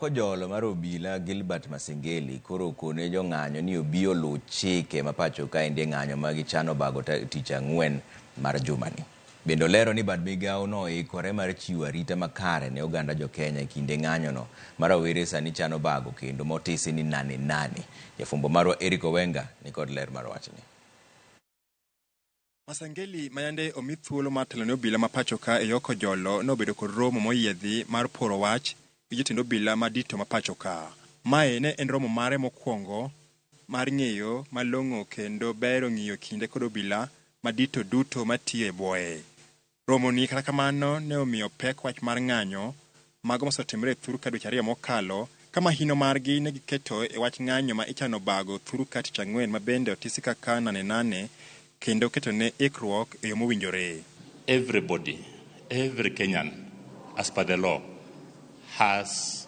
Kojolo mar obila Gilbert Masengeli koro okone jong'anyo ni obi oluw chike ma pacho kaendi e ng'anyo ma gichano bago tich ang'wen mar jumani. Bende olero ni bad migawo no oikore mar chiwo arita makare ne oganda jokenya e kinde ng'anyono ma rawere sani chano bago kendo motisi ni nane nane. Jafwambo marwa Eric Owenga nikod ler mar wachni. Masengeli mayande omi thuolo mar telo ne obila ma pacho ka e yor Kojolo nobedo kod romo moyiedhi mar poro wach gi jotend obila madito ma pacho ka. Mae ne en romo mare mokwongo mar ng'eyo malong'o kendo bero ng'iyo kinde kod obila madito duto matiyo e bwoye. Romoni kata kamano ne omiyo pek wach mar ng'anyo mago mosetimore e thur ka dweche ariyo mokalo ka mahino margi ne giketo e wach ng'anyo ma ichano bago thur ka tich ang'wen ma bende otisi kaka nane nane kendo keto ne ikruok e yo mowinjore. Everybody, every Kenyan, as per the law, has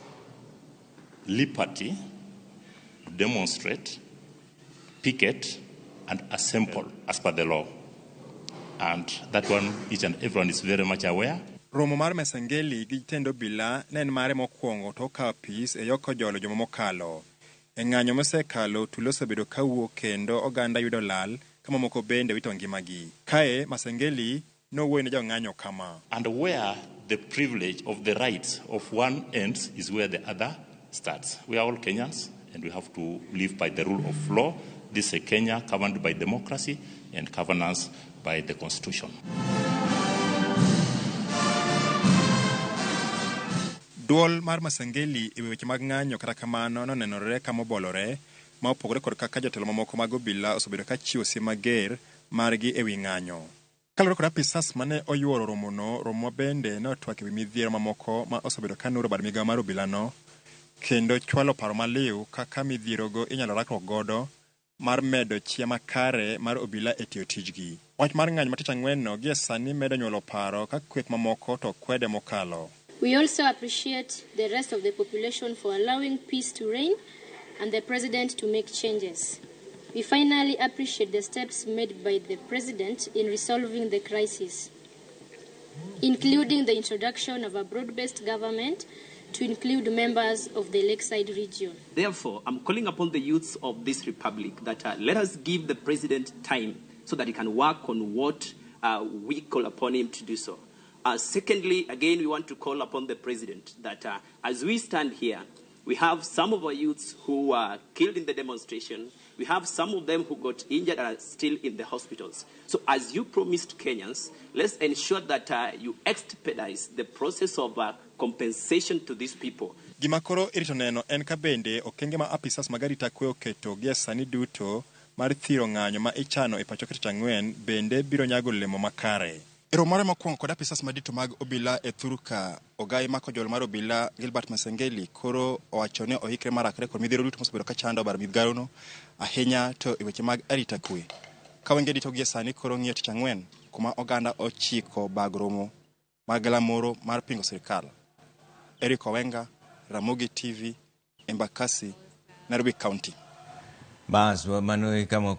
liberty to demonstrate, picket, and assemble as per the law. And that one, each and everyone is very much aware. Romo mar Masengeli gi jatend obila ne en mare mokwongo tok kawo apis e yor Kojolo juma mokalo. E ng'anyo mosekalo, tulo osebedo kawuok kendo oganda yudo lal ka mamoko bende wito ngimagi. Kae Masengeli nowuoyo ne jong'anyo kama. And where the privilege of the rights of one ends is where the other starts. We are all Kenyans and we have to live by the rule of law. This is a Kenya governed by democracy and governance by the constitution. Duol mar Masengeli e weche mag ng'anyo kata kamano nonenore kama obolore ma opogore kod kaka jotelo mamoko mag obila osebedo ka chiwo siem mager margi e wi ng'anyo. Kaluwore kod apisas mane oyuoro romono, romo bende ne otwak e wi midhiero mamoko ma osebedo ka nuro bad migawo mar obilano kendo chwalo paro maliw kaka midhierogo inyalo rakruok godo mar medo chia makare mar obila e tiyo tijgi. Wach mar ng'anyo ma tich ang'wen no gie sani medo nyuolo paro ka kweth mamoko to kwede mokalo. We also appreciate the rest of the population for allowing peace to reign and the president to make changes. We finally appreciate the steps made by the president in resolving the crisis, including the introduction of a broad-based government to include members of the Lakeside region. Therefore, I'm calling upon the youths of this republic that let us give the president time so that he can work on what we call upon him to do so. Secondly, again, we want to call upon the president that as we stand here, we have some of our youths who were killed in the demonstration. We have some of them who got injured and are still in the hospitals. So as you promised Kenyans, let's ensure that you expedite the process of compensation to these people. Gima koro irito neno en ka bende okenge ma apisas mag arita kwe oketo gie sani duto mar thiro ng'anyo ma ichano e pacho ka tich ang'wen bende biro nyago olemo makare. E romo mare mokwongo kod apisas madito mag obila e thurka, ogai ma kojolo mar obila Gilbert Masengeli koro owacho ni oikre mar rakre kod midhiero duto mosebedo ka chando bar migawono ahinya to e weche mag arita kwe. Ka wenge duto gie sani koro ng'iyo tich ang'wen kuma oganda ochiko bag romo mag galamoro mar pingo sirikal. Eric Owenga, Ramogi TV, Embakasi, Nairobi County. Bas, mano e kama koro